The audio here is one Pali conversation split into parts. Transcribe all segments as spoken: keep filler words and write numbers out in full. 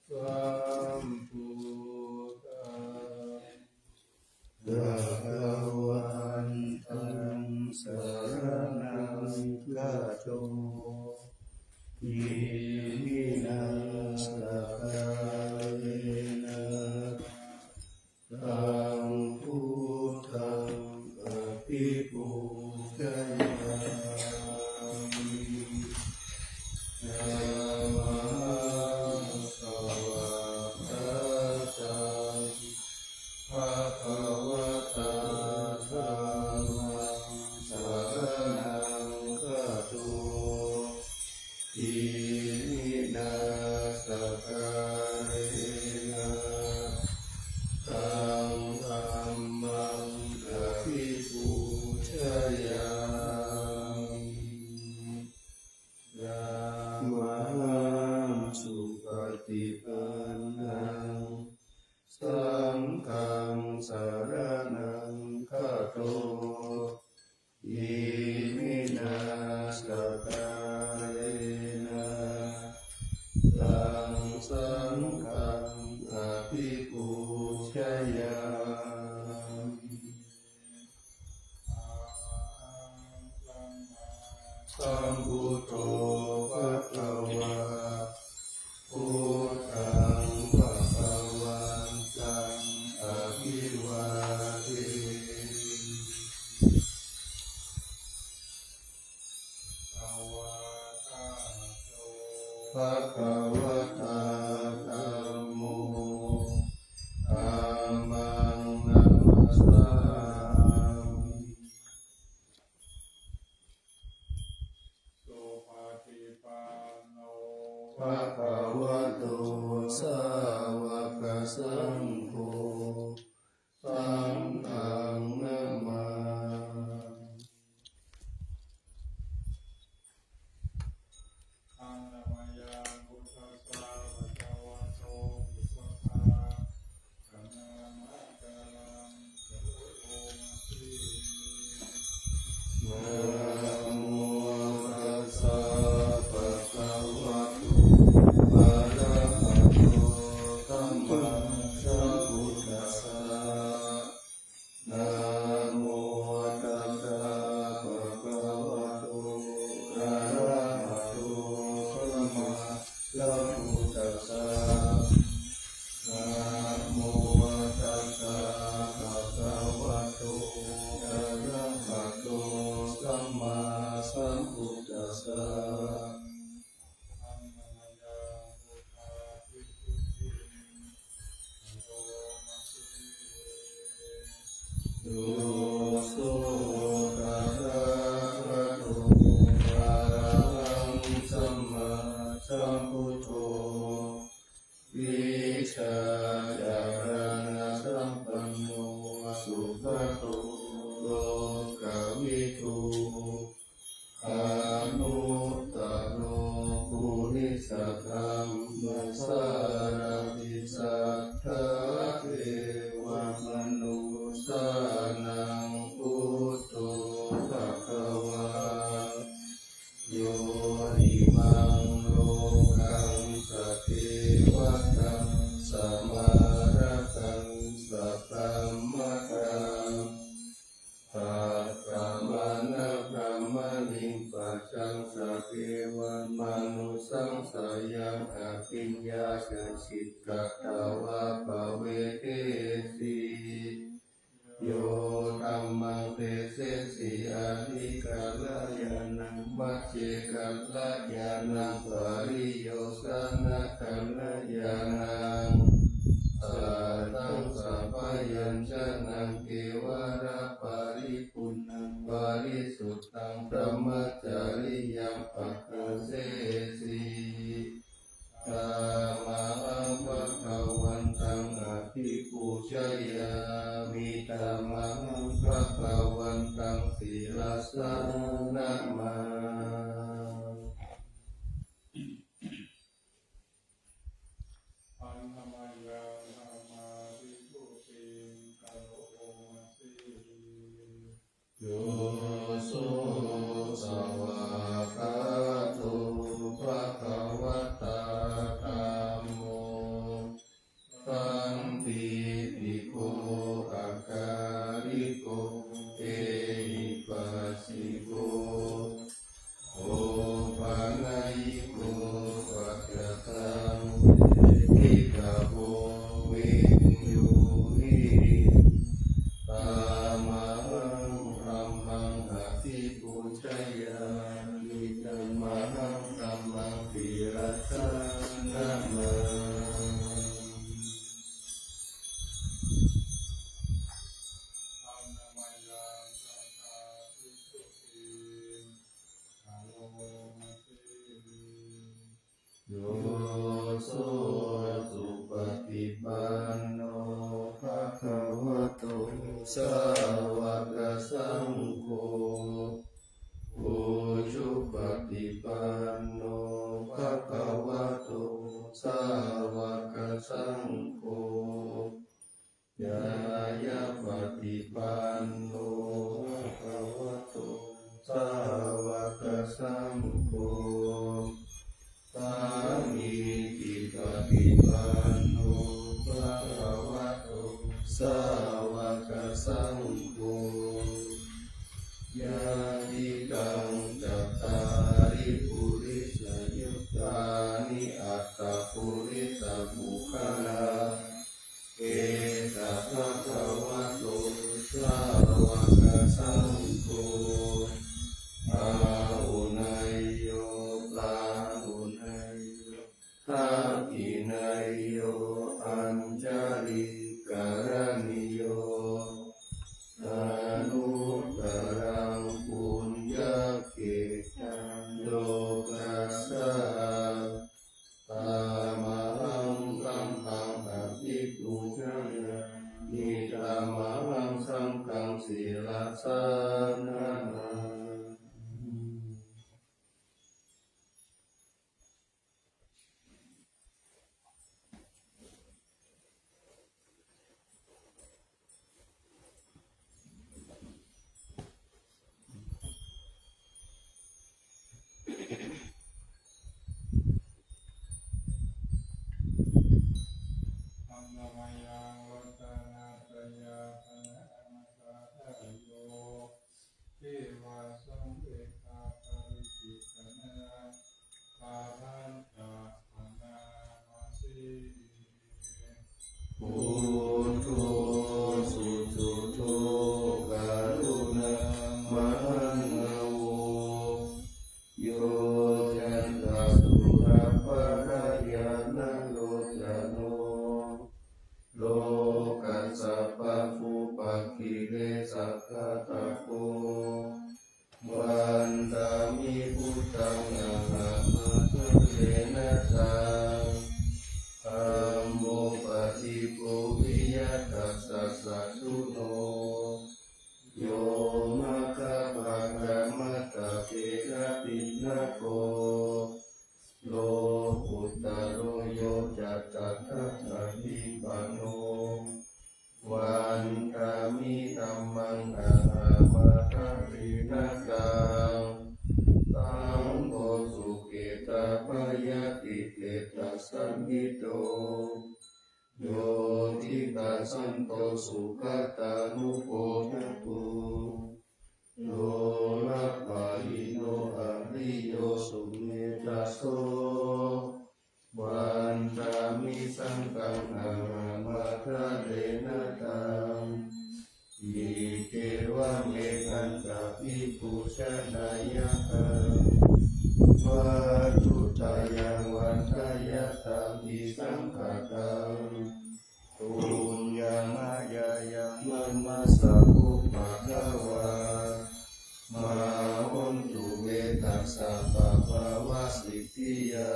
Sambuddhaṃ bhagavantaṃ saraṇaṃ gato. Iminā sakkārena taṃ buddhaṃ abhipūjayāmi. Namo tassa bhagavatā dhammaṃ saraṇaṃ gato. Iminā sakkārena taṃ dhammaṃ abhipūjayāmi. Yamhaṃ supaṭipannaṃ saṅghaṃ saraṇaṃ gato. Iminā sakkārena taṃ saṅghaṃ abhipūjayāmi. Arahaṃ sammāsambuddho bhagavā, buddhaṃ bhagavantaṃ abhivādemi. Svākkhāto bhagavatā dhammo, dhammaṃ namassāmi. Supaṭipanno bhagavato sāvakasaṅgho, saṅghaṃ namāmi. Handa mayaṃ buddhassa bhagavato pubbabhāganamakāraṃ karomasi. Namo tassa bhagavato arahato sammāsambuddhassa. Namo tassa bhagavato arahato sammāsambuddhassa. Namo tassa bhagavato arahato sammāsambuddhassa. Yo so tathāgato arahaṃ sammāsambuddho vijjācaraṇasampanno sugato lokavidū anuttaro purisadammasārathi satthā devamanussānaṃ buddho bhagavā. Yo imaṃ lokaṃ sadevaṃ samārakaṃ sabrahmataṃ attamanā brahmaniṃ pajaṃ sadevamanussappaṃ abhiññāya siddhigattvā pavedesi. Yo dhammaṃ desesi adhikārañāṇaṃ majjhekarañāṇaṃ pariyosānakārañāṇaṃ sataṃ sabyañjanaṃ kevalaparipuṇṇaṃ parisuddhaṃ brahmacariyaṃ paṭhañcesi. Tamahaṃ bhagavantaṃ abhipūjayāmi. Tamahaṃ bhagavantaṃ sirasā namāmi. Namaha. Yo so supaṭipanno bhagavato sāvakasaṅgho, ujupaṭipanno bhagavato sāvakasaṅgho, ñāyapaṭipanno bhagavato sāvakasaṅgho, sāmīcipaṭipanno bhagavato sāvakasaṅgho, yadidaṃ cattāri purisayugāni aṭṭha purisapuggalā, esa bhagavato sāvakasaṅgho, āhuneyyo pāhuneyyo dakkhiṇeyyo añjalikaraṇīyo, anuttaraṃ puññakkhettaṃ lokassāti. Tamahaṃ saṅghaṃ abhipūjayāmi, tamahaṃ saṅghaṃ sirasā namāmi. Annamayaṃ ratanattayadhammaṃ, atthādayo ceva saṃvegaparivajjanā, labhantattha nāmāni. Buddho suhudho karuṇāmahappamo, yoccantasuddhapallayanuddano, lokassa pāpūpakilesaghātako, vandāmi buddhaṃ ahaṃ ādarena taṃ. Dhammo paṭibo viya tassa satthuno, yo maggapākamattabbe dakkhiṇako, lokuttaro yo ca tattha paṭipano, vandāmi dhammaṃ ahaṃ ādarena taṃ. Saṅgho sukhetappayati tetthasañhito, yo tiṭṭhasanto sugatānugo yato, lokapālito ariyo sumedhaso, vandāmi saṅghaṃ ahaṃ ādarena taṃ. Iccevamekantabhipūjanāyaṃ, vatthuttayaṃ vandāyatāpi saṅkhātaṃ, puññaṃ mayā yaṃ manussānubhāvā, mā hontu ve tassa pāpāvasītiyā.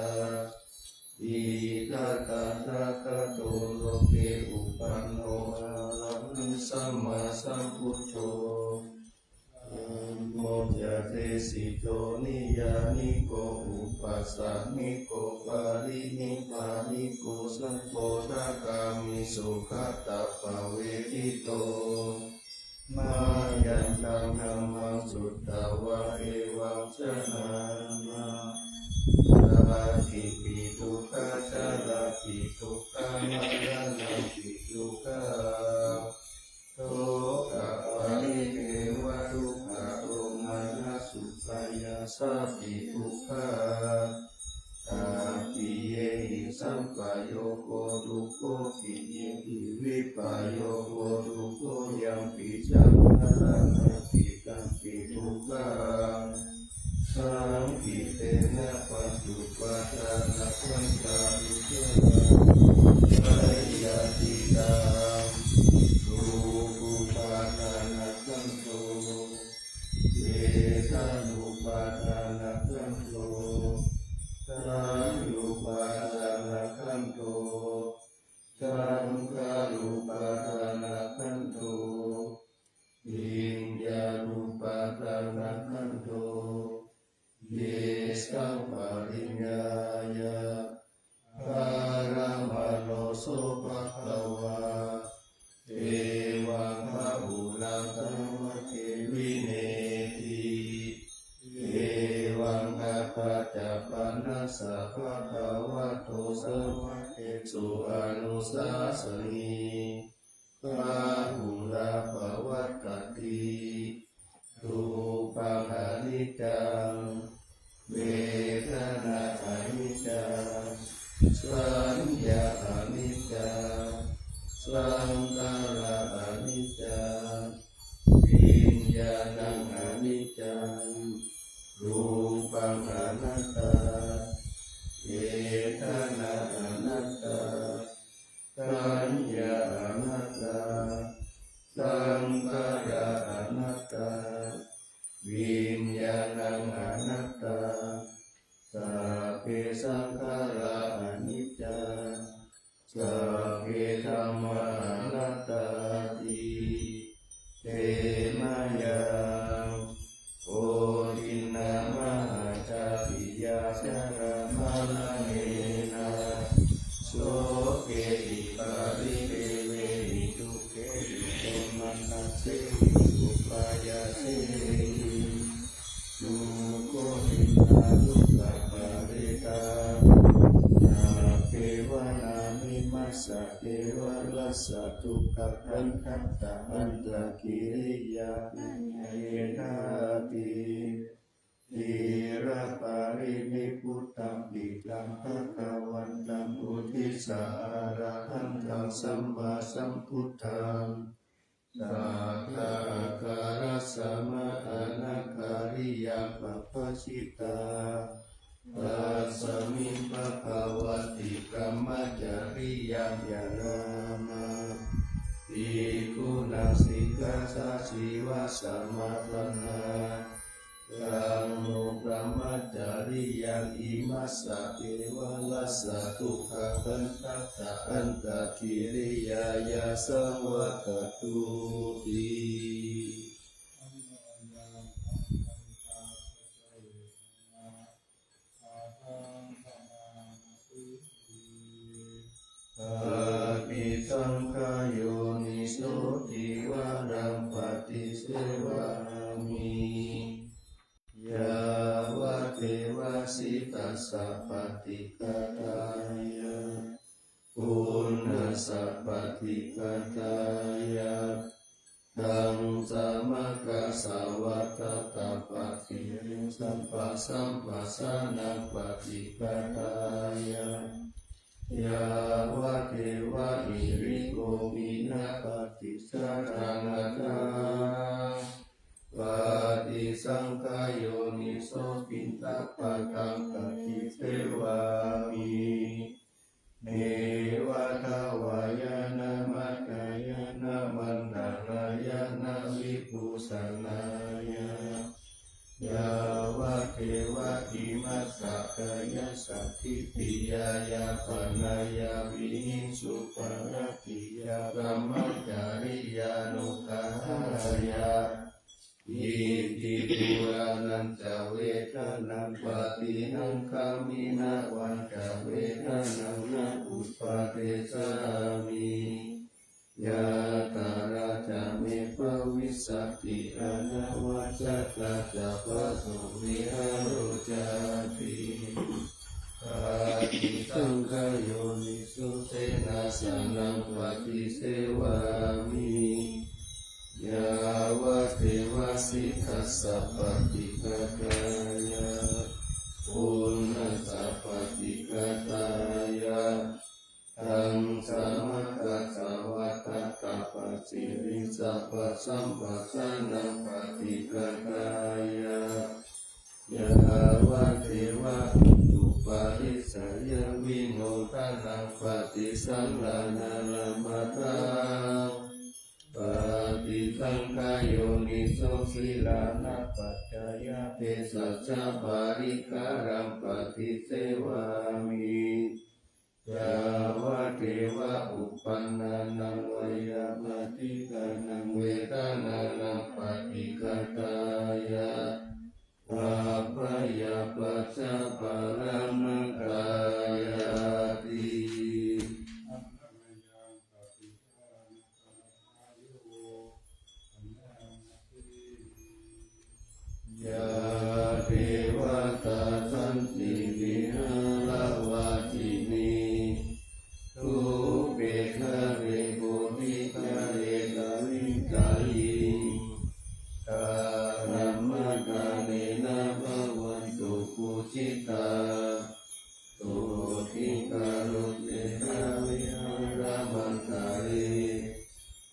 Idha tathāgato loke uppanno arahaṃ sammāsambuddho, dhammo ca desito niyyāniko upasāyiko parinibbāniko sabboṭṭhagāmi sugatānugasmiṃ patiṭṭhito. Mayantaṃ dhammaṃ sutvā evaṃ janāma, jātipi dukkhā jarāpi dukkhā maraṇampi dukkhaṃ, sokaparidevadukkhadomanassupāyāsāpi dukkhā, appiyehi sampayogo dukkho, piyehi vippayogo dukkho, yampi ca maraṇampi tampi dukkhaṃ, Saṅkhittena pañcupādānakkhandhā icchāvaṃ bahiddhātītaṃ dukkhuppādānakkhandho vedanupādānakkhandho saññupādānakkhandho saṅkhārupādānakkhandho viññāṇupādānakkhandho. Yesaṃ pariññāya bharamaro so bhagavā evaṃ bahulā saṃvadeyyuṃ neti. Evaṃ atha ca panassa bhagavato sāvakaṃ anussāsanī bahulā pavattati. Rūpaṃ aniccaṃ, vedanā aniccā, saññā aniccā, saṅkhārā aniccā, viññāṇaṃ aniccaṃ, rūpaṃ anattā, vedanā anattā, saññā anattā, saṅkhārā anattā, viññāṇaṃ anattā, sabbe saṅkhārā aniccā, sabbe dhammā anattāti. Te mayaṃ ohiṇā mahācāpiyā jarāmaraṇena sokehi paridevehi dukkhehi domanassehi upāyāsehi dukkhapparitā sabbe vanaṃ imassa kevalassa dukkhakkhandhassa antakiriyā ñāyenāti. Ciramparinibbutaṃ pīḷaṃ bhagavantaṃ uddissa arahantaṃ sammāsambuddhaṃ sattā ākārasmā anakkhariyā pabbajitā. Tasmiṃ bhagavati brahmacariyāyāma bhikkhūnaṃ sikkhāsājīvasamāpannā taṃ no brahmacariyaṃ imassa kevalassa dukkhakkhandhassa antakiriyāya saṃvattatu ti. Paṭisaṅkhā yoniso tīvaraṃ paṭisevāmi yāvadeva sītassa paṭighātāya uṇhassa paṭighātāya taṃ samakasavātātapasiriṃ sabbasampajānaṃ paṭighātāya yāvadeva hirikopinapaṭi saraṃ aṭṭhaṃ. Paṭisaṅkhā yoniso piṇḍapātaṃ paṭisevāmi neva davāya na madāya na maṇḍanāya na vibhūsanāya yāvadeva imassa kāyassa ṭhitiyā yāpanāya vihiṃsuparatiyā brahmacariyānuggahāya iti purāṇañca vedanaṃ paṭihaṅkhāmi navañca vedanaṃ na uppādessāmi. Yātrā ca me bhavissati anavajjatā ca pāsuvihāro cāti. Paṭisaṅkhā yoniso senāsanaṃ paṭisevāmi yāvadeva sītassa paṭighātāya uṇhassa paṭighātāya taṃ samakasavātātapasiriṃ sabbasampajānaṃ paṭighātāya yā paṭisallānārāmatthaṃ, paṭisaṅkhā yoniso gilānapaccayabhesajjaparikkhāraṃ paṭisevāmi. Yāvadeva uppannānaṃ veyyābādhikānaṃ vedanānaṃ paṭighātāya, bhabyāpajjhaparāmatāyāti. Yā devatā santi vihāravāsinī, thūpe ghare bodhighare tahiṃ tahiṃ, tā dhammadānena bhavantu pūjitā, sotthiṃ karontedha vihāramaṇḍale.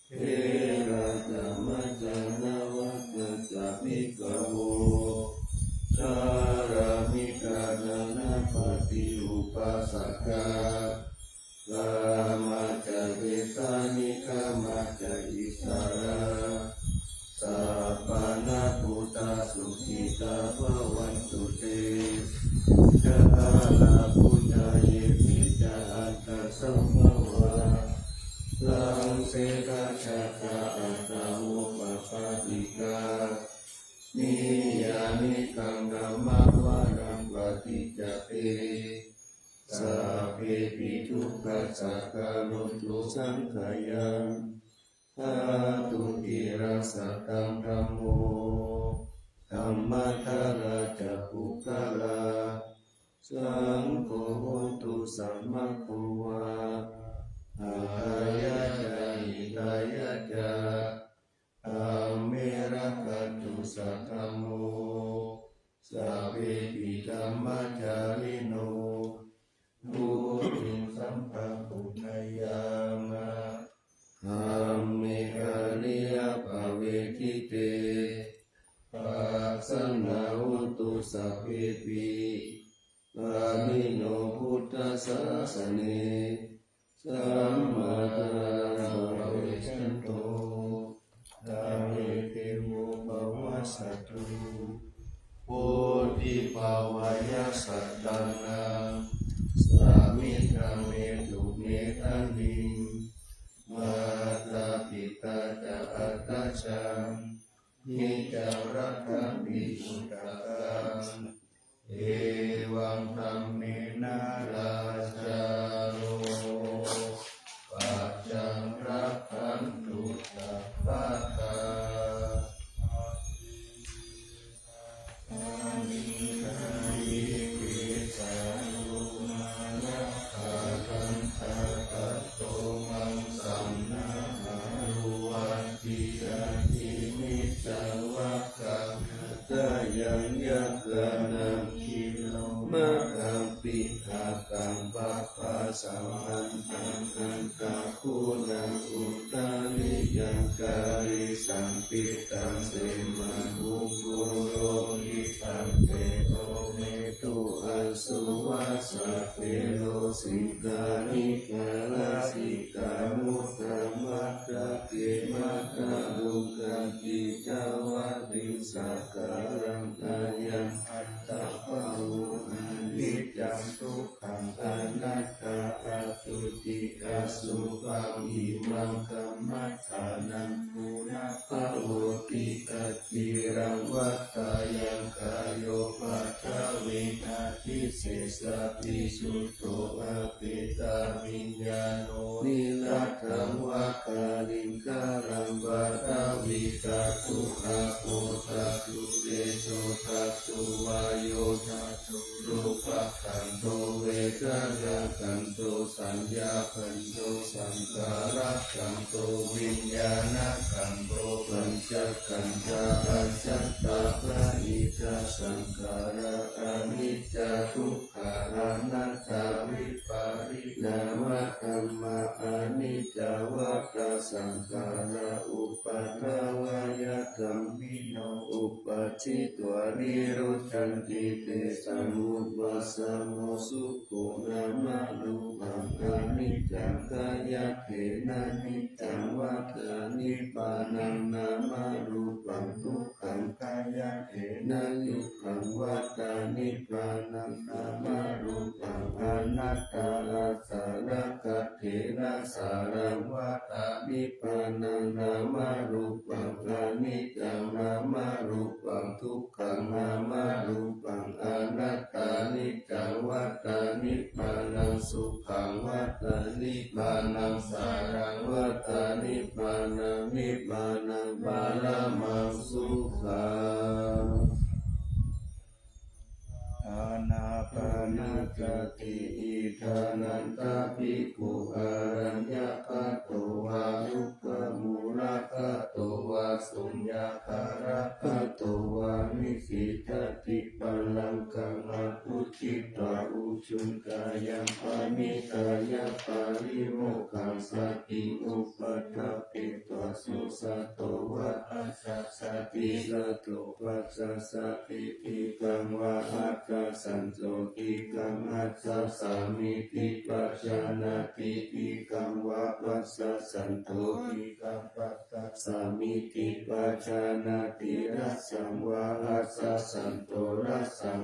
Therā ca majjhā navakā ca bhikkhavo, sārāmikā dānapatī upāsakā, gāmā ca desā nigamā ca issarā, sappāṇabhūtā sukhitā bhavantu te. Jalābujā yepi ca aṇḍasambhavā, saṃsedajātā athavopapātikā, niyyānikaṃ dhammavaraṃ paṭicca te, sabbepi dukkhassa karontu saṅkhayaṃ. Ṭhātu ciraṃ sataṃ dhammo, dhammaddharā ca puggalā, saṅgho hotu samaggo va, atthāya ca hitāya ca. Amhe rakkhatu saddhammo, sabbepi dhammacārino, buddhiṃ sampāpuṇeyyāma, amhe ariyappavedite. Pasannā hontu sabbepi, pāṇino buddhasāsane, sammā dhāraṃ pavecchanto, kāle devo pavassatu. Vuḍḍhibhāvāya sattānaṃ, samiddhaṃ netu medaniṃ, mātā pitā ca atrajaṃ, niccaṃ rakkhanti puttakaṃ, evaṃ dhammena rājāno, pajaṃ rakkhantu sabbadā. Yaṃ yakkhaṇaṃ khīlaṃ mataṃ pitaṃ pabbā samantaṃ, aṭṭhaṅguṇaṃ udariyaṃ girisaṃ pītaṃ, semābhuṃ purohitaṃ, tejo medu asu vassa therā, siṅgāriṃ galasikā muktā, matthake mathāluṅganti ca vatiṃ sakalaṃ. Ayaṃ attabhāvo aniccaṃ dukkhaṃ anattā, āsuci asubhaṃ imaṃ kammaṭṭhānaṃ, punabbhavoti aciraṃ vata. Yaṃ kāyo paṭhaviṃ adhisessati, chuddho apetaviññāṇo, niratthaṃ va kaliṅgaraṃ. Paṭhavī dhātu āpo dhātu tejo dhātu vāyo dhātu, rūpakkhandho vedanākkhandho saññākkhandho saṅkhārakkhandho viññāṇakkhandho, pañcakkhandhā ajjhattā bahiddhā saṅkhārā, aniccā dukkhā anattā vipariṇāmadhammā. Aniccā vata saṅkhārā, uppādavayad sampino uppajjitvā nirujjhanti tesaṃ vūpasamo sukho. Nāmarūpaṃ aniccaṃ khayatena niccaṃ vatā nibbānaṃ. Nāmarūpaṃ dukkhaṃ khayatena dukkhaṃ vatā nibbānaṃ. Nāmarūpaṃ anattā asarakatena saraṃ vatā nibbānaṃ. Nāmarūpaṃ aniccaṃ nāmarūpaṃ dukkhaṃ nāmarūpaṃ anattā niccaṃ vatā nibbānaṃ. Sukhaṃ vatā nibbānaṃ saraṃ vatā nibbānaṃ. Nibbānaṃ paramaṃ sukhaṃ. Ānāpānasati. Idha nanda bhikkhu araññagato vā rukkhamūlagato vā suññāgāragato vā nisīdati pālaṅkaṃ abhujitvā ujuṃ kāyaṃ paṇidhāya parimokkhaṃ satiṃ upaṭṭhapetvā so sato vā passasati. Sato passasati. Dīghaṃ vā addassanto dīghaṃ passāmīti pajānāti. Dīghaṃ vā passassanto dīghaṃ passāmīti pajānāti. Rassaṃ vā addassanto rassaṃ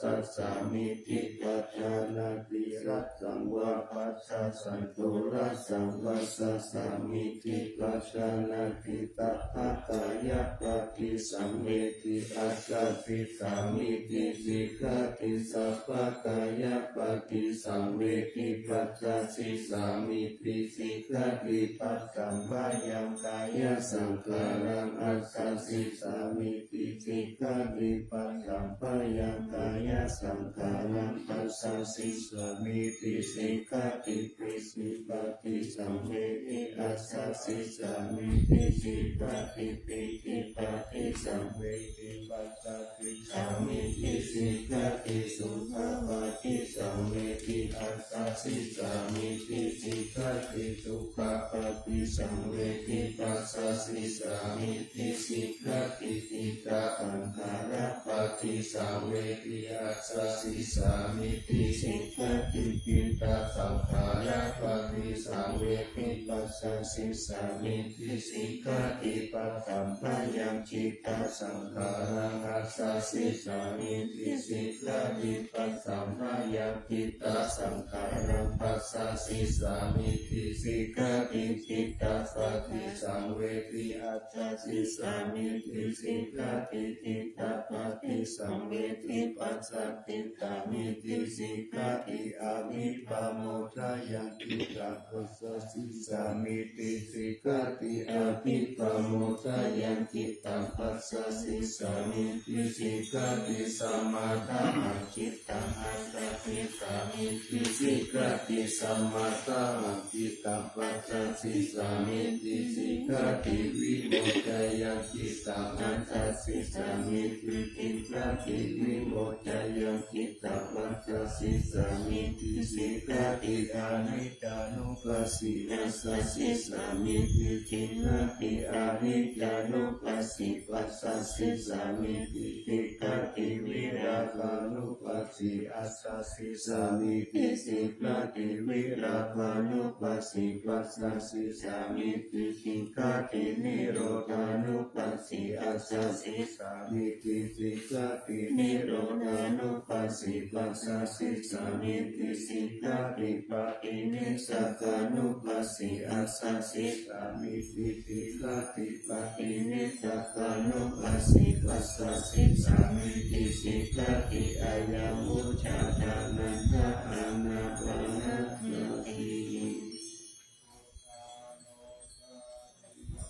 passāmīti pajānāti. Rassaṃ vā addassanto rassaṃ passāmīti pajānāti. Sabba kāyapaṭisaṃvedī assasissāmīti sikkhati. Sabba kāyapaṭisaṃvedī passasissāmīti sikkhati. Passaṃ bhayaṃ kāyasaṅkhāraṃ assasissāmīti sikkhati. Passaṃ bhayaṃ kāyasaṅkhāraṃ passasissāmīti sikkhati. Pītipaṭisaṃvedī assasissāmīti sikkhati. Pītipaṭisaṃvedī passasissāmīti sikkhati. Sukhapaṭisaṃvedī assasissāmīti sikkhati. Sukhapaṭisaṃvedī passasissāmīti sikkhati. Khittasaṅkhārapaṭisaṃvedī assasissāmīti sikkhati. Khittasaṅkhārapaṭisaṃvedī passasissāmīti sikkhati. Passaṃ bhayaṃ cittasaṅkhāraṃ assasissāmīti sikkhati. Passaṃ bhayaṃ cittasaṅkhāraṃ passasissāmīti sikkhati. Khittapaṭisaṃvedī assasissāmīti sikkhati. Khittapaṭisaṃvedī passasissāmīti sikkhati. Abhipamodāya cittaṃ passasissāmīti sikkhati. Abhipamodāya cittaṃ passasissāmīti sikkhati. Samādanaṃ cittaṃ assasissāmīti sikkhati. Samādanaṃ cittaṃ passasissāmīti sikkhati. Vimodāya cittaṃ assasissāmīti sikkhati. Vimodāya cittaṃ passasissāmīti sikkhati. Anīcānupassī assasissāmīti sikkhati. Anīcānupassī passasissāmīti sikkhati. Virāgānupassī assasissāmīti sikkhati. Virāgānupassī passasissāmīti sikkhati. Nirodhānupassī assasissāmīti sikkhati. Nirodhānupassī passasissāmīti sikkhati. Paṭinissagganupassī assasissāmīti sikkhati. Paṭinissagganupassī passasissāmīti sikkhati. Ayaṃ vuccati ānanda ānāpānasati.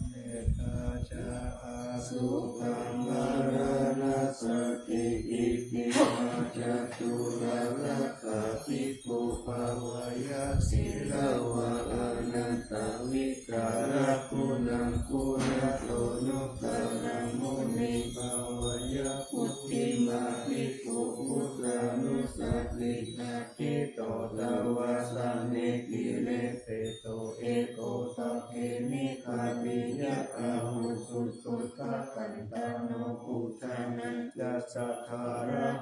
Mettā ca āsupaṃ maraṇassati. Iminā caturāsīti bhikkhū bhāveyya sīlavā anantaviharā guṇaguṇato. Nūpasamo muni bhāveyya buddhimānā bhikkhu buddhānussatiṭṭhito. Dvādasaṃ gire peto ekasmiṃ sakke nikkhameyya. Bāhuṃ suttakaṃ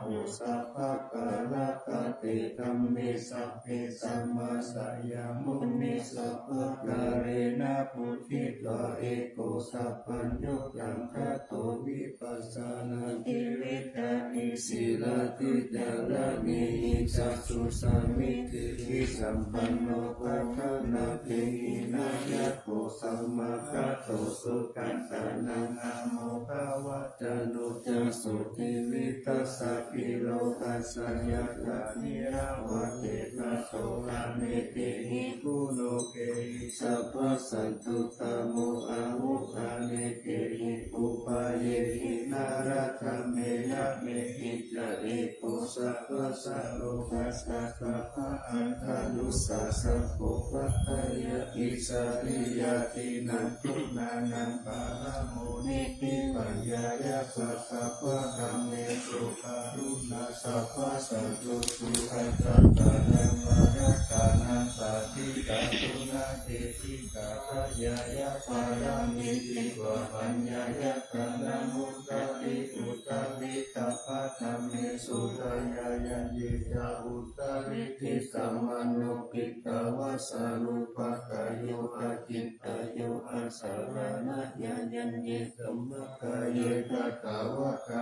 Sabbakārakate dhamme sabbe samādaye muni, sabbakārena pūjitā eko sabbaññutañāgato vipassanātividhāhi sīlatidhāraṇīhi cakkhusamiddhibhi sampanno paṭhaviññāṇayakkho samāgato sugatānaṃ āmoghava cano ca sotthitasabbiro. Tassa yathā niraho pesato anekehi guṇokehi sabbasatthuttamo ahu, anekehi upayehi nalāthā me yamehi ca eko sabbassa lokassa sabbaatthānussāsako pajjāya isariyā dhinnaṃ guṇānaṃ paramo nitti paññāya ca sabbadhammesu karuṇā sabbasattusu attatānaṃ parattānaṃ sādhikā guṇadesikā pajjāya pāramīti paññāya ca namuttari uttari sabbadhammesu pajjāya ye ca uttariṭṭhi samāno khiḍḍāva sarūpakāyo aci ttayo asaraṇayaññe sammakaye katvāna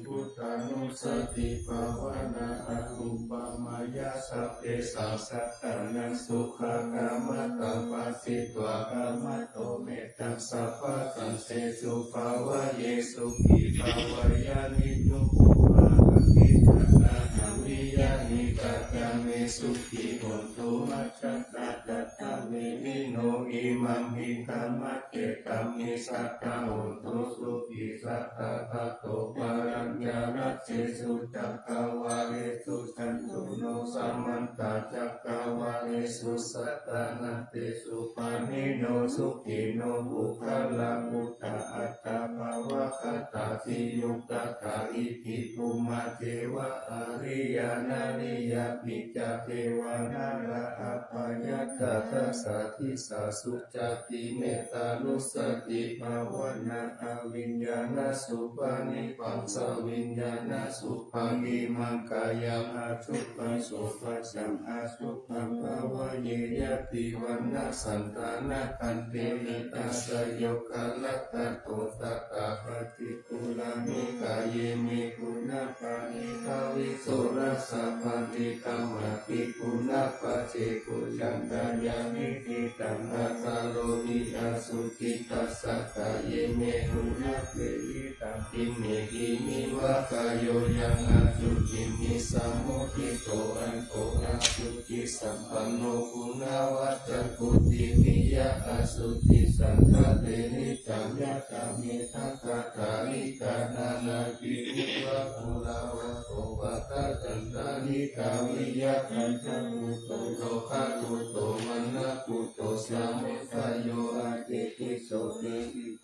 buddhānussatibhāvanāya upamāya sabbesaṃ sattānaṃ sukhakammataṃ pharitvā kamato mettaṃ sabbasaṃ sesu bhāvaye sukhī bhāvaye nibbubbhaṃ abhikkantā viya hikatā me sukhī hontu majjhattā sattaverino imaṃ hidhamma cetāmi sadā hontu sukhī sadā. Tato pāṇārakkhesu cakkavāḷesu cātuno samantā cakkavāḷesu sadā nāthesu pāṇino sukhino puggalā uddhaṭṭhā aṭṭhā pāmokkhā tayujjhagā iti bhummā devā ariyā nariyā picca devā nārā apayantarā dasa disāsu cāti. Mettānussatibhāvanā abhiññānasuppaṭipaṃsaviññānasup paṃ imaṃ kāyaṃ asupaṃ subhassaṃ asubhaṃ bhāvaye ñātimittā santā nakkhattaṃ parittaṃ. Tato tathāgate guṇanikāye me guṇapālita visuddhasāsane dhammapi guṇapālita bhujantā yaṃ niṭṭhitaṃ ataroti asucitā sattā ye me guṇā pūrentu imehi nivākāyo yaṃ asuciṃ nisamuddito atto asucisampanno guṇavaccaṃ koci viya asucisaṅkhāte niccaṃ yathā me ghataṭṭhalikā nānābhī upapullā vāsavattacantalikkā viyābhāsabhūto rogabhūto vaṇṇabhūto samudayo akinte so te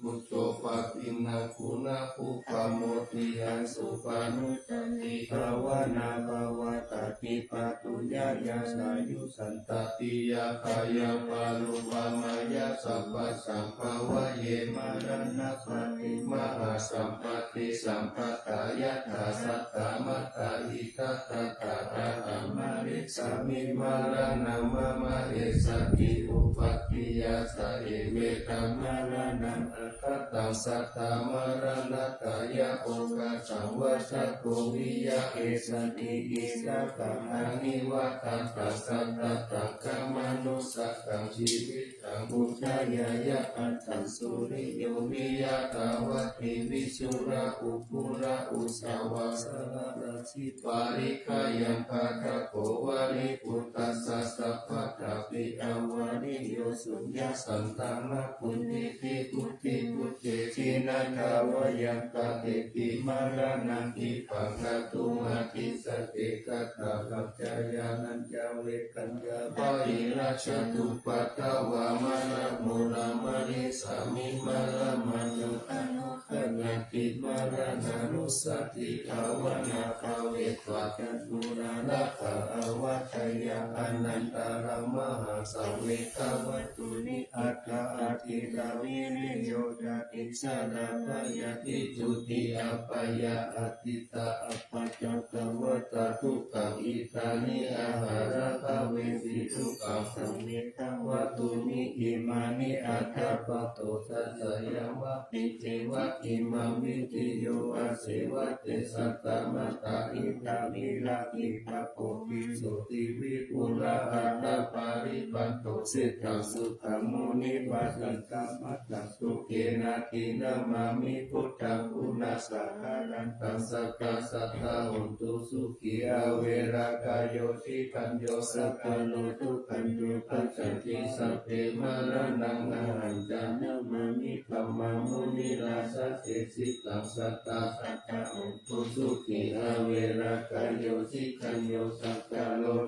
bhujūpaṭipanno guṇapuppamo tiyāṃ suppaṇussatibhāvanā pavattati pāturahu ñāyasā yusantatiyakhāya parūpamāya sabbasaṃ bhāvaye maraṇapatimāhaṃ sampati sampadā yathā saddamattā ita tathā ahaṃ marissāmi maraṇaṃ mama essatthi upādiya ca evetaṃ maraṇaṃ aggaṭṭhaṃ saddamaṃ maraṇattāya okāsaṃ vajjaggo viya essatthi issataṃ anivajjataṃ sattataṃ khamānu sakaṃ jīvitaṃ udayāya attaṃ suriyo viya dvādevī surā uttārā uddhā vasā ārajī parikkhayaṃ bhaddako vāripūtassa sabbattapi avāreyyo suññā santaṃ na puññetti buddhibhūte jinatthāvayaṃ kātepi maraṇaṃ khippaṃ kātuṃ adhisate katvāna ca yānañca vegañca bāhirajjhattupaddavā maraṇo na marissāmi maraṇato anuggaṇhāti maraṇānussatibhāvanā bhāvetvā ca guṇārahā avaḍḍheyya anantarā mahāsaṃ vegavā Tūni aṭṭha atītavīriyogāthā, tiṭṭhā bhayātītūti apāyā atītā, appaṭikavatā dukkhā, idāni aharagavesi dukkhaṃ, saṅkhittā vatthūni imāni aṭṭha, patto saccaṃ yāva kijeva, imaṃ vidheyyo, aseva te sattā matā. Idha vīrāgī tapo bhikkhūti vipulā, aṭṭhapāribhaṇḍo seṭṭhaṃ, suddhaṃ munipajjhaṃ, kammallaṃ sukhena, abhinamāmi buddhaṃ, guṇasaṅkhārattaṃ, sattā sadā hontu sukhī, averā kāyo, ṭhitañño sakko, duggāno paccattati, sabbe maraṇā ahañca, namāmi dhammaṃ munirājā, desitaṃ, sadā sadā hontu sukhī, averā kāyo, ṭhitañño sakko,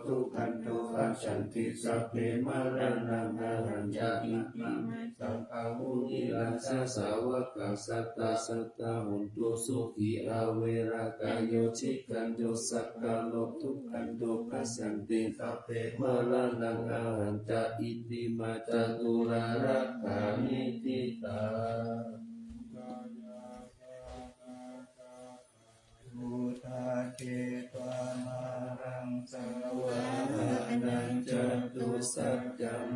duggāno paccattati, sabbe maraṇā ahañca, namāmi dhammaṃ munirājā, sāvakaṃ sadā sadā hontu sukhī, averā kāyo, ṭhitañño sakko, duggāno paccattati, sabbe maraṇā ahañca. Iti mā caturāgāni diṭṭhā. Buddhā khetvā māraṃ savāhanaṃ, catusaccaṃ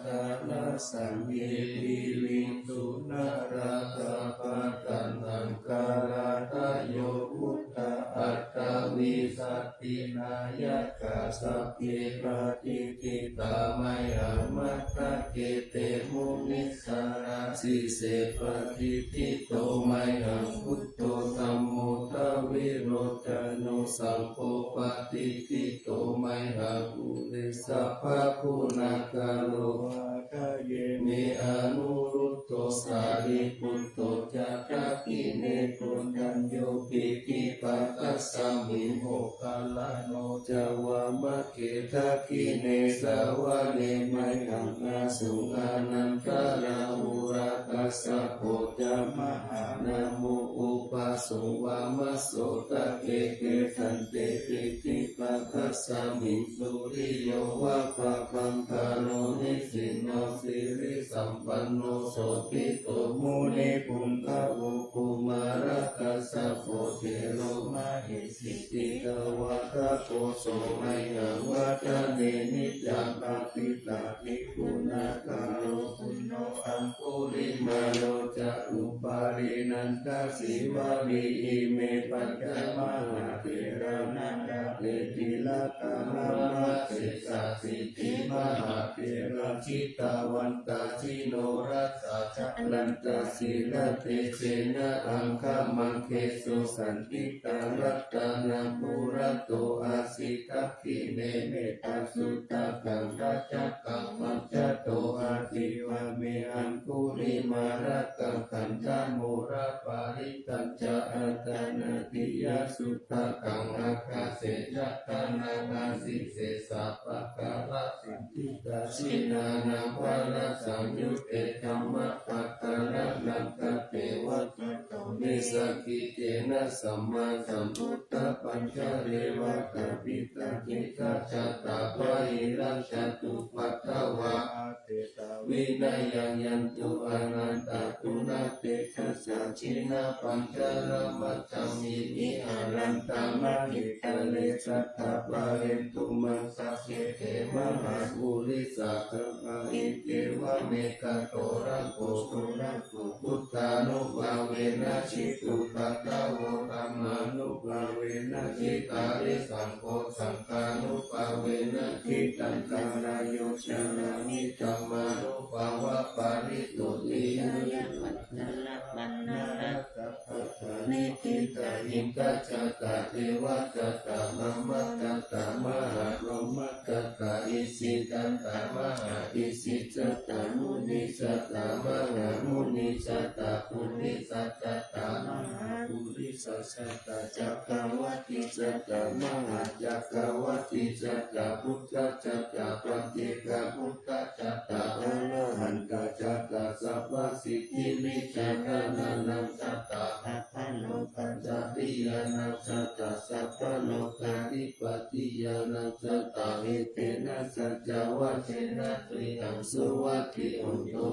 dānassamitiṃ, giriṃ sūṇaṃ rājabhaddhaṃ, aṅgarāgayo buddhā, aṭṭhavīsati nāyakā, sabbe patiṭṭhitā mayhaṃ, matthake te munissarā. Sīse patiṭṭhito mayhaṃ buddho, dhammo dvilocano, saṅgho patiṭṭhito mayhaṃ, ure sabbaguṇākaro. Hadaye me anuruddho, sārīputto ca dakkhiṇe, koṇḍañño piṭṭhibhāgasmiṃ, moggallāno ca vāma ke. Dakkhiṇe savane mayhaṃ, āsuṃ ānandarāhulā, kassapo ca mahānāmo, ubhāsuṃ vāmasotake. Gedante piṭṭhibhāgasmiṃ, suriyo va pabhaṅkaro, nisinno sirisampanno, sobhito munipuṅgavo. Kumārakassapo thero, mahesī cittavādako, so mayhaṃ vadane niccaṃ, patiṭṭhābhiguṇākaro. Puṇṇo aṅgulimālo ca, upālī nandasīvalī, ime pañca mahātherā, nalāṭe tilakā mama. Sesāsīti mahātherā, jitavanto jinorasā, jalantā sīlatejena, aṅgamaṅgesu saṇṭhitā. Ratanaṃ purato āsi, dakkhiṇe mettasuttakaṃ, dhajaggaṃ pacchato āsi, vāme aṅgulimālakaṃ. Khandhamoraparittañca, āṭānāṭiyasuttakaṃ, ākāse chadanaṃ āsi, sesā pākārasaṇṭhitā. Jinānaṃ varasaṃyutte, dhammapākāralaṅkate, vasato me sakiccena, sammāsambuddhapañjare. Vātapittādisañjātā, bāhirajjhattupaddavā, aseṭṭhā vinayaṃ yantu, anantaguṇatejasā. Jinapañjaramajjhamhi, viharantā mahītale, saṭṭhā pālentu maṃ sabbe, te mahāpurisāsabhā. Iccevamekanto rakkho, surakkho, buddhānubhāvena, jitupaddavo dhammānubhāvena, jitārisaṅgho saṅghānubhāvena, jitantarāyo carāmi dhammānubhāvapālito. Tiyāyaṃ pañcaramaṇḍanārassa- -bhā, nikkhittahiṃsāyatā, devā ca tā mahā, ca tā mahābrahmā, ca tā isī, ca tā mahā isī, ca tā munī, ca tā mahāmunī, ca tā purisā, ca tā mahāpurisā, ca tā cakkavātī, ca tā mahācakkavātī, ca tā buddhā, ca tā paccekabuddhā, ca tā arahantā, ca tā sabbasiddhivijjādharadhā, ca tā sabbalokacittāyānā, ca tā sabbalokādhipatiyā Ñāṇaṃ sataṃ etena saccavajjena, khemaṃ suvatthi hotu.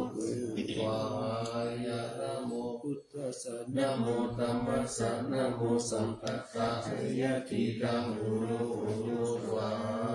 Namo buddhassa, namo dhammassa, namo saṅghassa, jayasiddhaṃ hotu. Svāhā.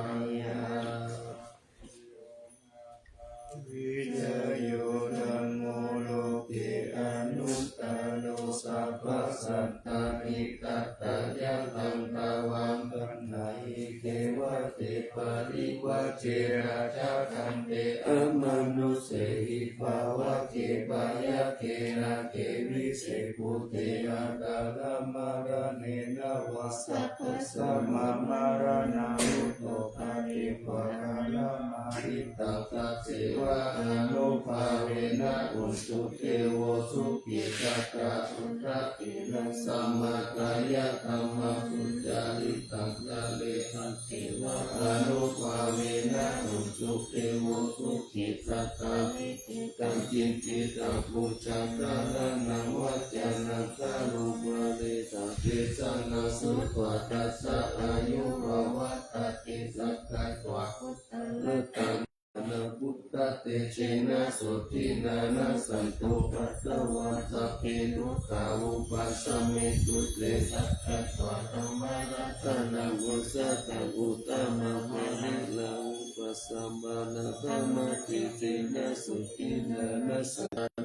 Vijayo dhammo loke anuttaro, sabbasattahitatthāya, taṃ tvaṃ gaṇhāhi devate. Parivajje rājadaṇḍe, amanussehi pāvake, byagghe nāge vise bhūte, aṭṭhāramaṇṇena vā, sabbasmā maraṇā mutto, pariḷāhū mārā mariṃ. Taṃ tasseva ānubhāvena, ujudevo sukhī sadā, uttariṃ saṅghaṃ samatthāya, dhammaṃ sucaritaṃ care. Taṃ tasseva ānubhāvena, ujudevo sukhī sadā, vittetaṃ cintitaṃ, pūjaṃ dhāraṇaṃ vācanaṃ, gārūpare saṃdesanaṃ, sutvā tassa āyu pavaḍḍhato. Sakkatvā buddharatanaṃ, buddhatejena sotthinā, nassantupaddavā sabbe, dukkhā vūpasamentu te. Sakkatvā dhammaratanaṃ, osathaṃ uttamaṃ, mārena vūpasavāna, dhammatejena sotthinā,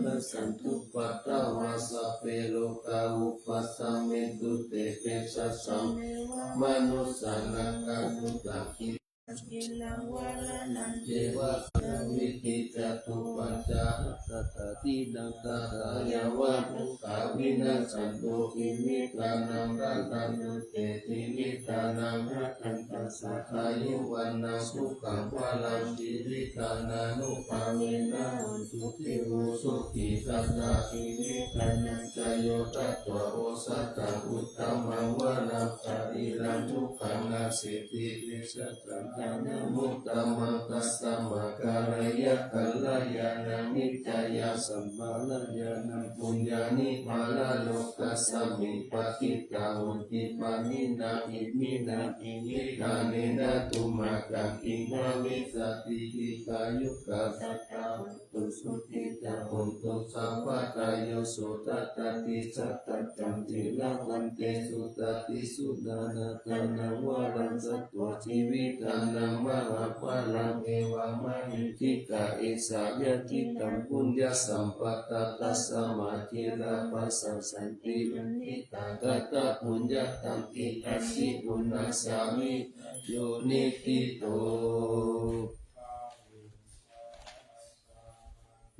nassantupaddavā sabbe, rogā vūpasamentu te. Tesaṃ devamanussānaṃ, kātuñca citavīsaṃ, jinaṃ maraṇañceva, paridevanti ca tumhaṃ, tathāpiyadidaṃ, tathā yāva dukkhā vinassantu, jīvitānaṃ rakkhantu te. Jīvitānaṃ rakkhaṃ tassa, āyu vaṇṇaṃ sukhaṃ balaṃ, jīvitānānubhāvena, ujudevo sukhī sadā, jīvitānañca yo tato, osathaṃ uttamaṃ varaṃ, sārīraṃ dukkhānaṃ, sītiṃ vijitaṃ dhanamuttamaṃ. Tasmā kālāya kalyāṇaṃ, hitāya sampādāya, yaṃ puññāni paralokasmiṃ, patiṭṭhānti pāṇinā, iminā bhikkhunā, tumhākaṃ iha vijaṃ, dīghāyukā sadā hontu, sukhitā hontu sabbadā. Yo sutatthi sataccaṃ, ciraṃ bhavantesutatthi, suṇātha dhanaṃ varaṃ, satthā jīvitā mahapphalāni, evamāhi ca esa yadidaṃ puññasampadā, tasmā ciraṃ pasāsati, anidhaṃ katapuññataṃ, idampi buddhasāsane, yo niṭṭhito.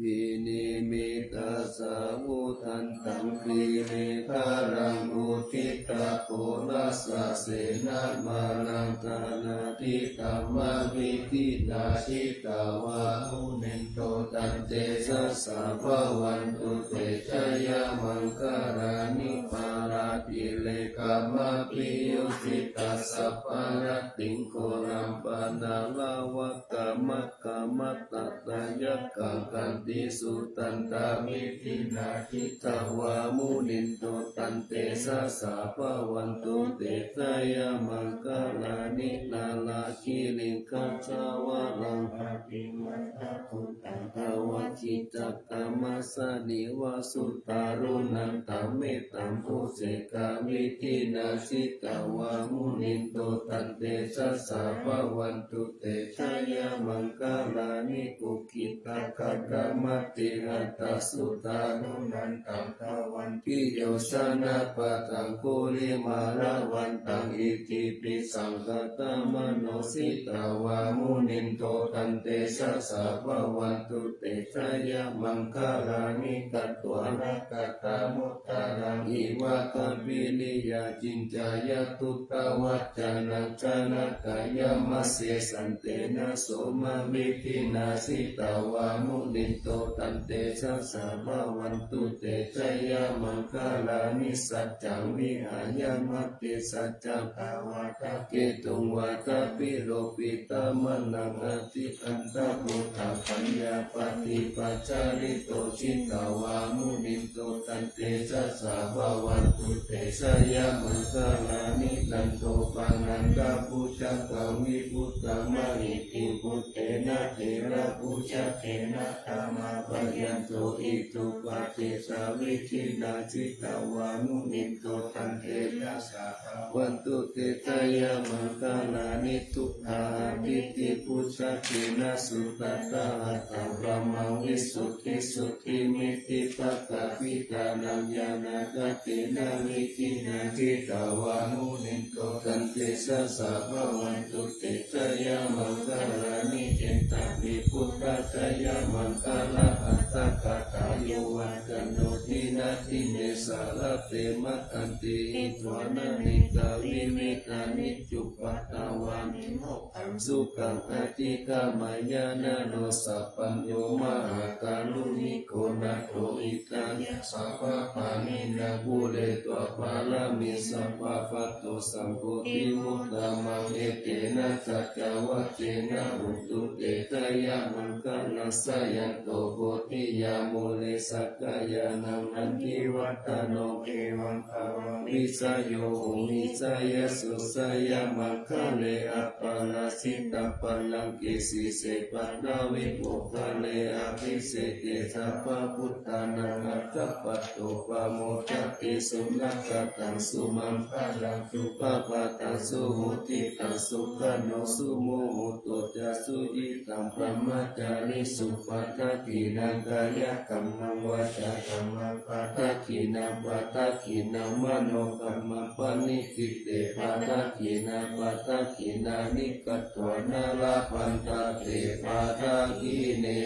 Abhinimmitasāvudhantaṃ, grīmekhalaṃ uditaghorasasenamāraṃ, dānādidhammavidhinā jitavā munindo, tantejasā bhavantu te jayamaṅgalāni. Mārātirekamabhiyujjhitasabbarattiṃ, ghorampanāḷavakamakkhamathaddhayakkhaṃ, khantīsudantavidhinā jitavā munindo, tantejasā bhavantu te jayamaṅgalāni. Nāḷāgiriṃ gajavaraṃ atimattabhūtaṃ, dāvaggicakkamasanīva sudāruṇantaṃ, mettambusekavidhinā jitavā munindo, tantejasā bhavantu te jayamaṅgalāni. Ukkhittakhaggam atihatthasudāruṇantaṃ, dhāvantiyojanapathaṅgulimālavantaṃ, iddhībhisaṅkhatamano jitavā munindo, tantejasā bhavantu te jayamaṅgalāni. Katvāna kaṭṭham udaraṃ iva gabbhinīyā, ciñcāya duṭṭhavacanaṃ janakāyamajjhe, santena somavidhinā jitavā munindo, tantejasā bhavantu te jayamaṅgalāni. Saccaṃ vihāya matisaccakavādaketuṃ, vādābhiropitamanaṃ atiandhabhūtaṃ, pañ yāpati pajjalito jitavā munindo tantejasā bhavatu te jayamaṅgalāni. Nandopanandabhujagaṃ vibudhaṃ mahiddhiṃ puttena therabhujagena damāpayanto iddhūpadesavidhinā jitavā munindo tantejasā bhavatu te jayamaṅgalāni. Duggāhadiṭṭhibhujagena sudaṭṭhahatthaṃ brahmaṃ visuddhijutimiddhibakābhidhānaṃ ñāṇāgadena vidhinā jitavā munindo tantejasā bhavatu te jayamaṅgalāni. Etāpi buddhajayamaṅgalaaṭṭhagāthā yo vācano dinadine sarate matandī hitvānanekavividhāni cupaddavāni mokkhaṃ sukhaṃ adhigameyya naro sapañño. Mahākāruṇiko nātho hitāya sabbapāṇinaṃ pūretvā pāramī sabbā patto sambodhimuttamaṃ. Etena saccavajjena hotu te jayamaṅgalaṃ. Jayanto bodhiyā mūle sakyānaṃ nandivaḍḍhano evaṃ tvaṃ vijayo hohi jayassu jayamaṅgale aparājitapallaṅke sīse paṭhavipokkhare abhiseke sabbabuddhānaṃ aggappatto pamodati. Sunakkhattaṃ sumaṅgalaṃ supabhātaṃ suhuṭṭhitaṃ sukhaṇo sumuhutto ca suyiṭṭhaṃ brahmacārisu padakkhiṇaṃ kāyakammaṃ vācākammaṃ padakkhiṇaṃ padakkhiṇaṃ manokammaṃ paṇidhī te padakkhiṇā padakkhiṇāni katvāna labhantatthe padakkhiṇe.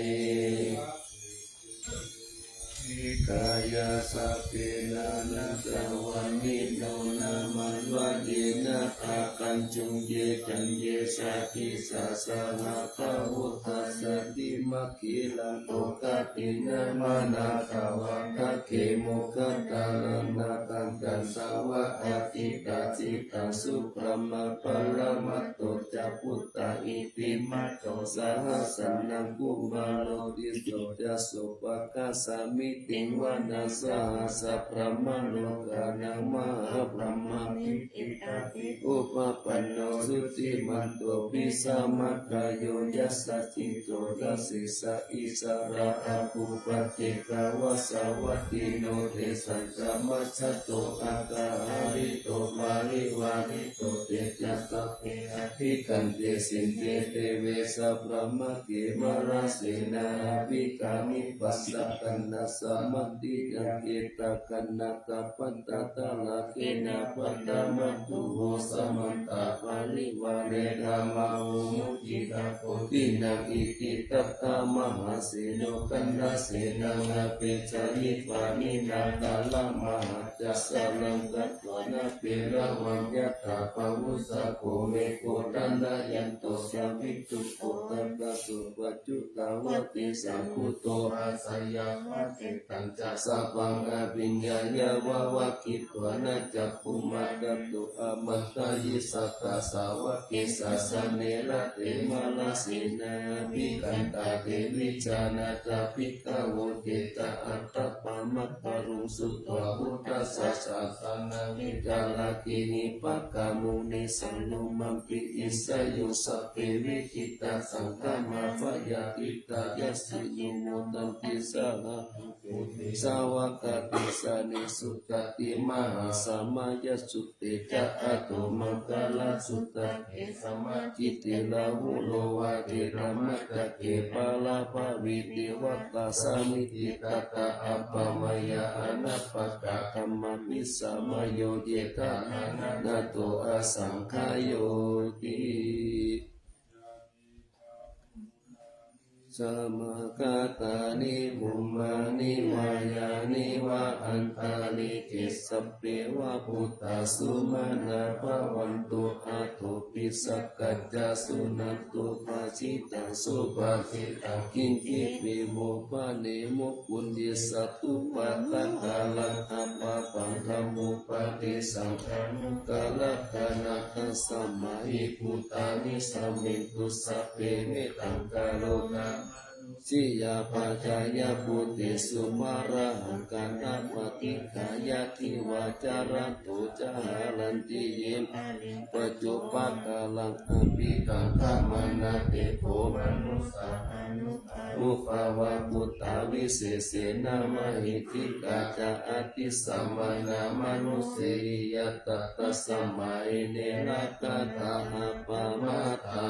Dīghāya sabbe nānattavaṇṇino nāmanvayena āgañchuṃ ye caññe sadisā saha pavutthajātimakhilaṃ oghatiṇṇamanāsavatthakhemo khattānaṃ nāgaṃ candaṃva asitātitaṃ subrahmā paramatto ca puttā iddhimato saha sanaṅ kumāro tisso ca sopāga samitiṃ vanaṃ sahassabrahmalokānaṃ mahābrahmābhitiṭṭhati. Upapanno jutimanto bhismākāyo yasassi so yasassa issarā apupaṭikkhavasavattino tesañca majjhato aṭṭhaharito parivārito te ca sabbe abhikkante sinde deve sabrahmake mārasenā abhikkāmi passa kaṇhassa mandiyaṃ etha kaṇhassa bandhatha rāgena bandhamatthu vo samantā parivāretha mā vo muñcittha koci naṃ. Iti tattha mahāseno kaṇhasenaṃ apesayi pāṇinā talamāhacca saraṃ katvāna bheravaṃ yathā pāvussako megho thanayanto savijjuko tadā so paccudāvatti saṅkuddho asayaṃvase tañca sabbaṃ abhiññāya vavakkhitvāna cakkhumā tato āmantayi satthā sāvake sāsane rate mārasenā abhikkantā te vijānātha bhikkhavo. Te ca ātappamakaruṃ sutvā buddhassa sāsanaṃ vītarāgehi pakkāmuṃ nesaṃ lomampi iñjayuṃ. Sabbe vijitasaṅgāmā bhayātītā yassāyuṃ modanti saha bhūtehi sāvakā te janesutāti. Mahāsamayasutte ca āṭomaṅgalasūtake samācite rāhulo vācedhammacakke pālābhavī devatā samitiṭṭhantā appamāya anāpakā dhammā vissāmayo yethāhaṃ nātho asaṅkhāyoti. Samāgatāni bhummāni vā yāni va antalikkhe sabbeva bhūtā sumanā bhavantu athopi sakkacca suṇantu bhāsitaṃ. Subhāsitaṃ kiñcipi vo bhaṇemo puññassa duppaṭitāraṃ apāpaṃ dhammūpadesaṃ anuttaraṃ taṇhaṅ tasmā hi bhūtā nisāmentu sabbe mettaṃ karotha siyā pajāya bhūtesu, mārahaṃ kaṇhappaṭikaṅkhā yā divā ca ratto ca haranti ye baliṃ paccupaddavā. Abhikkantā manussā manussānubhāvā buddhavisesena mahiddhikā ca addisāvana manussehi yattha tasmā hi ne rakkhatha appamattā.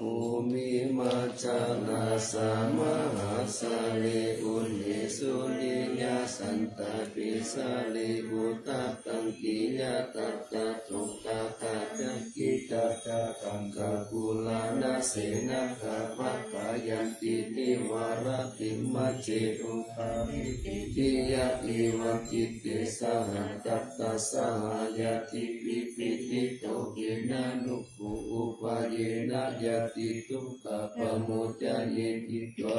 Bhūmi majjhathā mahāsāgare uṅhe suriyā santāpi sārī udakaṅkhi yathā pātokā gaṅgā ca ca gaṅgā kulāna sena kavā gayanti divā rattiṃ majjhe ukkavitthiya evaṃ citte saha tattha saha ñātibhi piṇḍito khenamukhū upayena ñātidukkhā pamuccaye. Citvā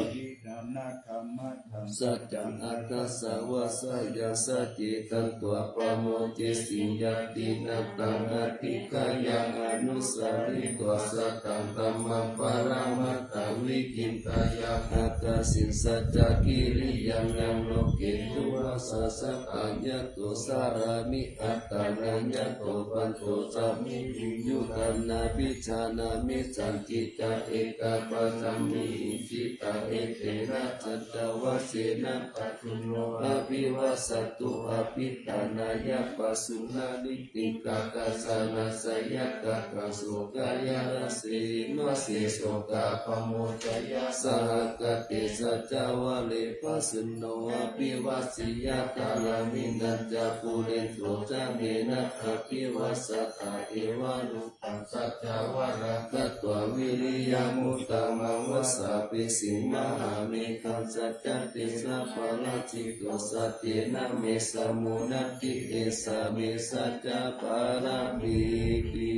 saccaṃ aṭṭhāsa vassā yasacce taṃ tvā pamuñcesi ñātinaṃ taṃ adhikkāya anusaritvā sataṃ dhammaṃ paramatthaṃ vichittayā attasaṃ saccakiriyaṃ yaṃ loke duvassa sataṃ ñāto carāmi attānaṃ ñāto pantoca viññūhi taṃ nābhijānāmi sañcicca ekapaccaṃ vihiṃsitā etena saccavajjena pāturahaṃ abhivāsatu appetthānāya pasuṇā niṭṭhitaṃ kassāna seyyathākaṃ sokāya rase mase sokā pamuccaya sahagatā saccavajje pasunno abhivāseyya dhāraṃ viññāya pūrentu saṅgena abhivāsato evarupaṃ saccavajjena katvā viriyamuttamaṃ vāsāpisiṃ mahāmeghā saccatejapālito saccena me samudatti esā me saccapāramīti.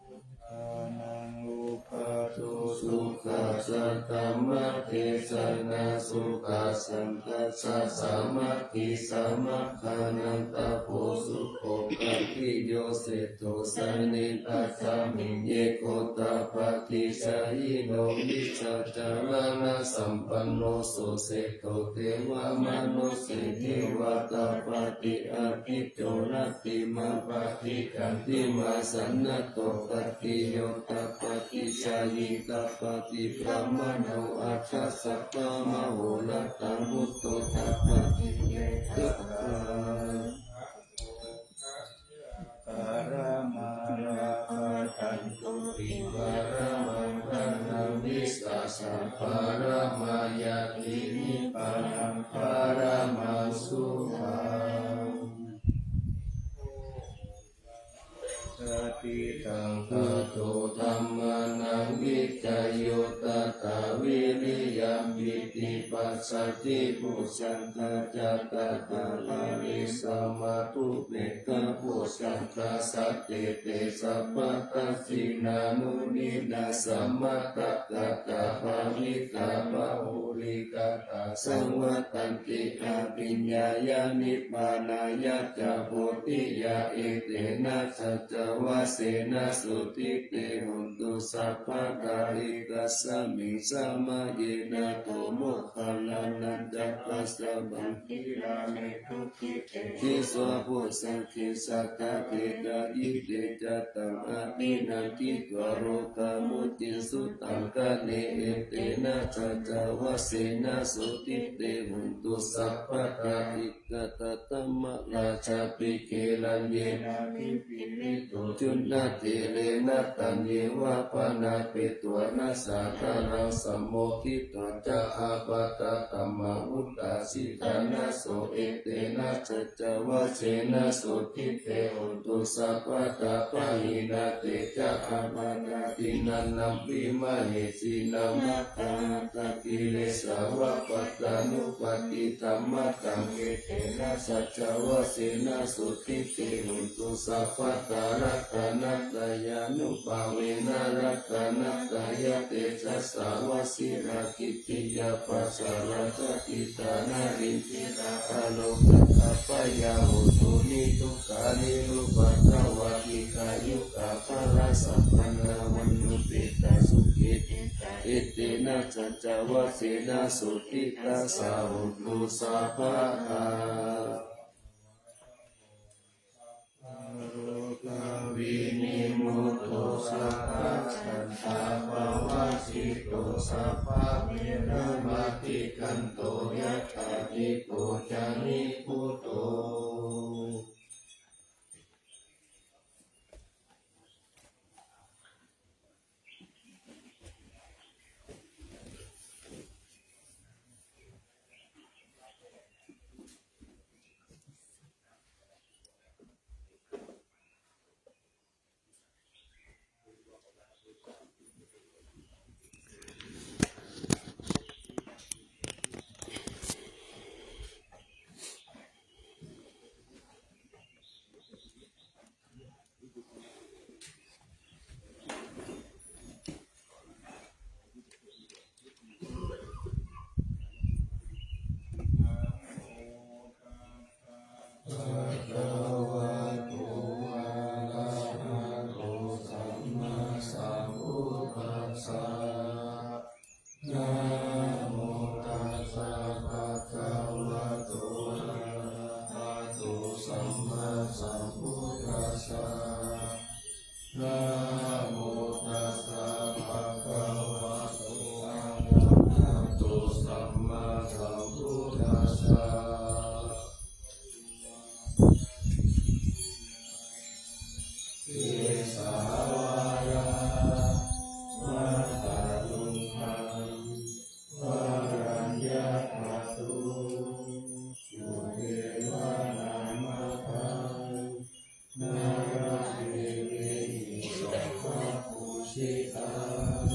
Buddhānaṃ uppādo sukhā saddhammadesanā sukhā saṅghassa sāmaggī samaggānaṃ tapo sukho bhāgī yo seṭṭho sannidhāsmiṃ ye gotapādi jayino vijjācaraṇasampanno so seṭṭho devamanusse devatapādi athī jo rattimābhāti candimā sannaddho pattiyo tapati jhāyī tapati brāhmaṇo atha sabbamahorattaṃ buddho tapati vesakhā. Paramā labhantu ti paramaṃ dhanaṃ vissā ca paramā ñātī nibbānaṃ paramaṃ sukhaṃ. Satiṭṭhaṃ tato dhammānaṃ vicayo tathā viriyampīti passaddhi bojjhaṅgā ca tathāpare samādhupekkhabojjhaṅgā sattete sabbadassinā muninā sammadakkhātā bhāvitā bahulīkatā saṃvattanti abhiññāya nibbānāya ca bodhiyā. Etena saccavajjena sotthi te hotu sabbadā. Ekasmiṃ samaye nātho moggallānañca kassapaṃ gilāne dukkhite disvā bojjhaṅge satta desayi te ca taṃ abhinanditvā rogā mucciṃsu taṅkhaṇe. Etena saccavajjena sotthi te hotu sabbadā. Ikkhatatthaṃ mahārājāpi gelaññenābhipīḷito cundattherena taññeva bhaṇāpetvāna sādaraṃ sammoditvā ca ābādhā tamhā vuṭṭhāsi ṭhānaso. Etena saccavajjena sotthi te hotu sabbadā. Pahīnā te ca ābādhā tiṇṇannampi mahesinaṃ maggāhatakilesāva pattānuppattidhammataṃ. Etena saccavajjena sotthi te hotu sabbadā. Ratanattayānubhāvena ratanattayatejasā vajirakkhittiyā pasārādakkhittā nānārogasabayā hotū niddukkhaniduppaddavā dīghāyukā balā sampannā vaṇṇaṃ petāsukhī diṭṭhā etena saccavajjena sotthi tassa hotu sabbadā. Vinimutto sabbasantāpavajjito sabbaveramatikkanto yathā dīpo ca nibbutto. Bhagavato arahato sammāsambuddhassa. Namo tassa bhagavato arahato sammāsambuddhassa. Namo tassa bhagavato arahato sammāsambuddhassa. Kesā vācā vata tuṇhī varaññatha duṭṭhuce vaṇṇamajjhaṃ nāḷāgiriṃ giriṃ satta pūjitaṃ.